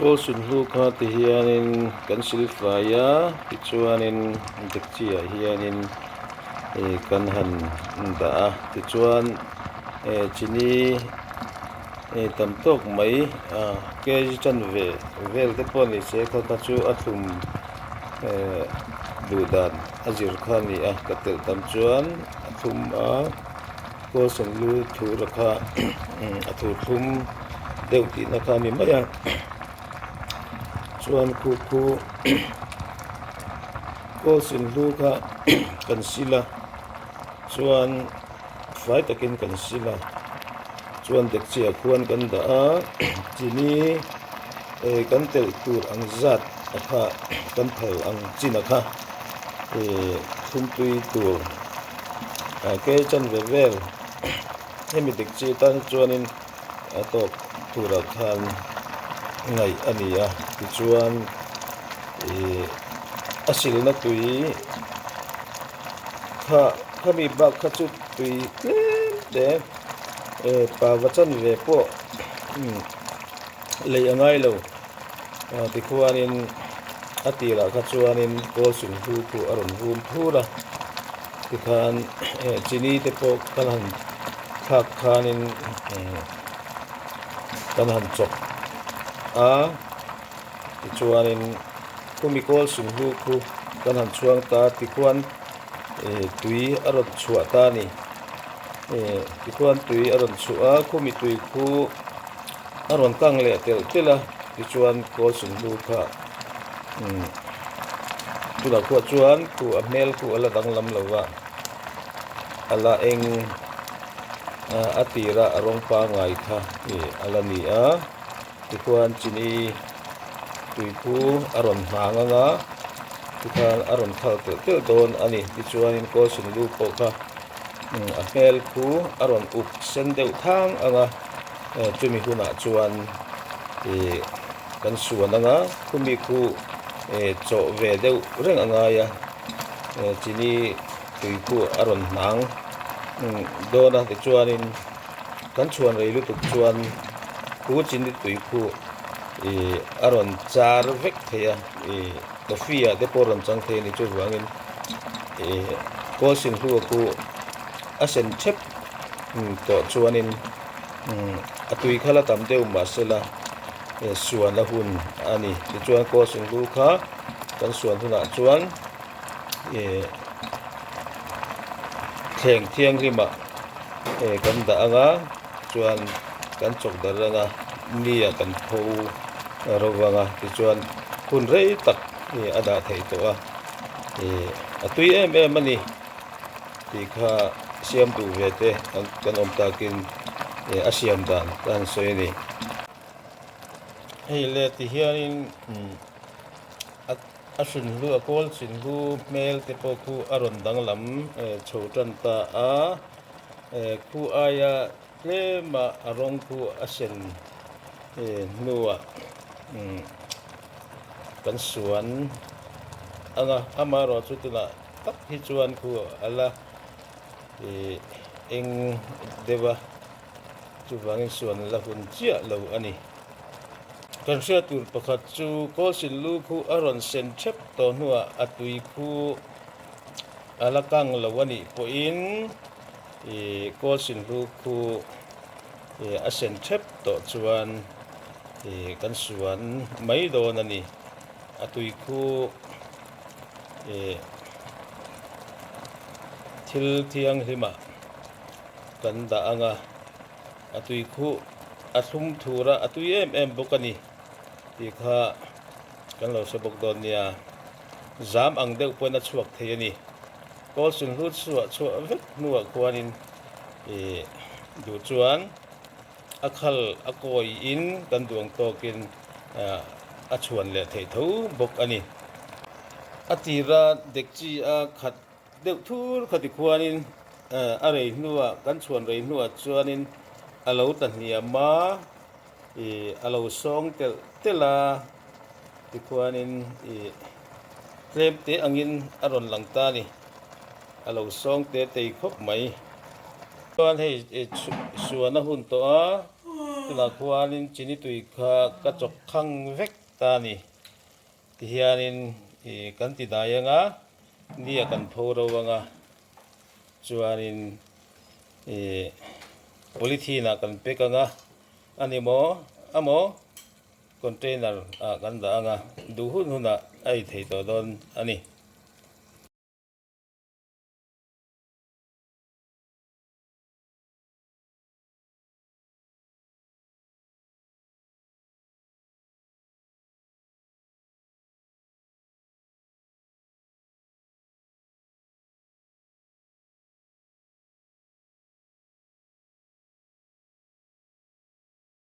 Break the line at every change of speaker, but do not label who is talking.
Kawl sunhlu kha ti hianin kan silfai a tichuanin dekchi ah hianin ih kan han dah a tichuan eh chini eh tam tawk mai ah kg chanve vel te pawh ni se kha kha chu a thlum eh duh dan a zir kha a ni a ka telh tam chuan a thlum a. Kawl Sunlu thur kha a thur thlum deuh tihna kha a ni mai a chuan khu khu Kawl Sunlu kha kan sil a chuan fai takin kan sil a chuan dekchiah khuan kan dah a chini eh kan telh tur ang zat a kha kan phal ang chin a kha eh thlum tui tur. Ke chanve vel hemi dik chi tan chuanin a tawp turah khan ngaih a ni a tichuan ih a silna tui kha khami bak kha chu tui tlem te eh pava chanve pawh lei a ngai lo tikhuanin a tirah kha chuanin kawl sunhlu khu a rawn vum thur a tikhan chini te pawh kan han thlak khanin kan han chawk a tichuanin khumi kawl sunhlu khu kan han chhuang ta tikhuan tui a rawn chhuah ta a ni tikhuan tui a rawn chhuah a khumi tui khu. A rawn kang leh telh telh a tichuan kawl sunhlu kha umm tunah pawh chuan khu a hmel khu a la danglam lo va a la eng a tira a rawng pangai kha ih a la ni a tikhuan chini tui khu a rawn hnang ang a tikhan a rawn khal telh telh dawn a ni tichuanin kawl sunhlu pawh kha a hmel khu a rawn uk sen deuh thang ang a. Chumi hunah chuan ih kan suan anga khumi khu eh chawh ve deuh reng a ngai a chini tui khu a rawn hnang dawn a tichuanin kan chhuan rei lutuk chuan khu chini tui khu ih a rawn char vek thei a ih coffee ah te pawh a rawn chang thei a ni chuvangin ih kawl sinhlu a khu a sen thep tawh chuanin. A tui kha la tam deuh mahsela suan a hun a ni. Tichuan kawl sunhlu kha kan suan hunah chuan ih thleng thianghlimah kan dah ang a, chuan kan chawk darh ang a, ni ah kan pho ro vang a, tichuan hun rei tak a dah theih tawh a, ih a tui em em a ni. Tih kha siam duh ve te kan awm takin a siam dan ka han sawi a ni. Hei le ti hianin a hrinhlu a kawl chinhlu hmel te pawh khu a rawn danglam chho tan ta a, khu aia tlema a rawng khu a sen hnuah kan suan ang a, amaherawhchu tunah tak hi chuan khu a la ih eng deuh a chuvangin suan la hun chiah lo a ni. Kan hriat tur pakhat chu kawlsin lu khu a rawn sen thep tawh hnuah a tui khu a la kang lo a nih pawhin ih kawlsin lu khu ih a sen thep tawh chuan ih kan suan mai dawn a ni. A tui khu Ih thil thianghlimah kan dah ang a, a tui khuh a thlum thur a, a tui em em bawk a ni tih kha kan lo hre bawk dawn nia. Zam ang deuh pawhin a chhuak thei a ni. Kawl sunhlu chhuah chhuah vek hnuah khuanin ih duh chuan a khal a kawiin kan duh ang tawkin a chhuan leh theih tho bawk a ni. A tira dekchi a khat deuh thur kha tikhuanin a rei hnuah kan chhuan rei hnuah chuanin a lo tla hniam a, ih a lo sawng telh telh a tikhuanin ih tlem te angin a rawn lang ta a ni. A lo sawng te tei khawp mai. Chuan hei suan a hun tawh a. Tunah khuanin chini tui kha ka chawk khang vek ta a ni. Tihianin ih kan ti dai anga nia kan pho ro anga chuanin ih polythene ah kan pack anga a ni maw a maw container ah kan dah anga duh hun hunah a ei thei tawh dawn a ni.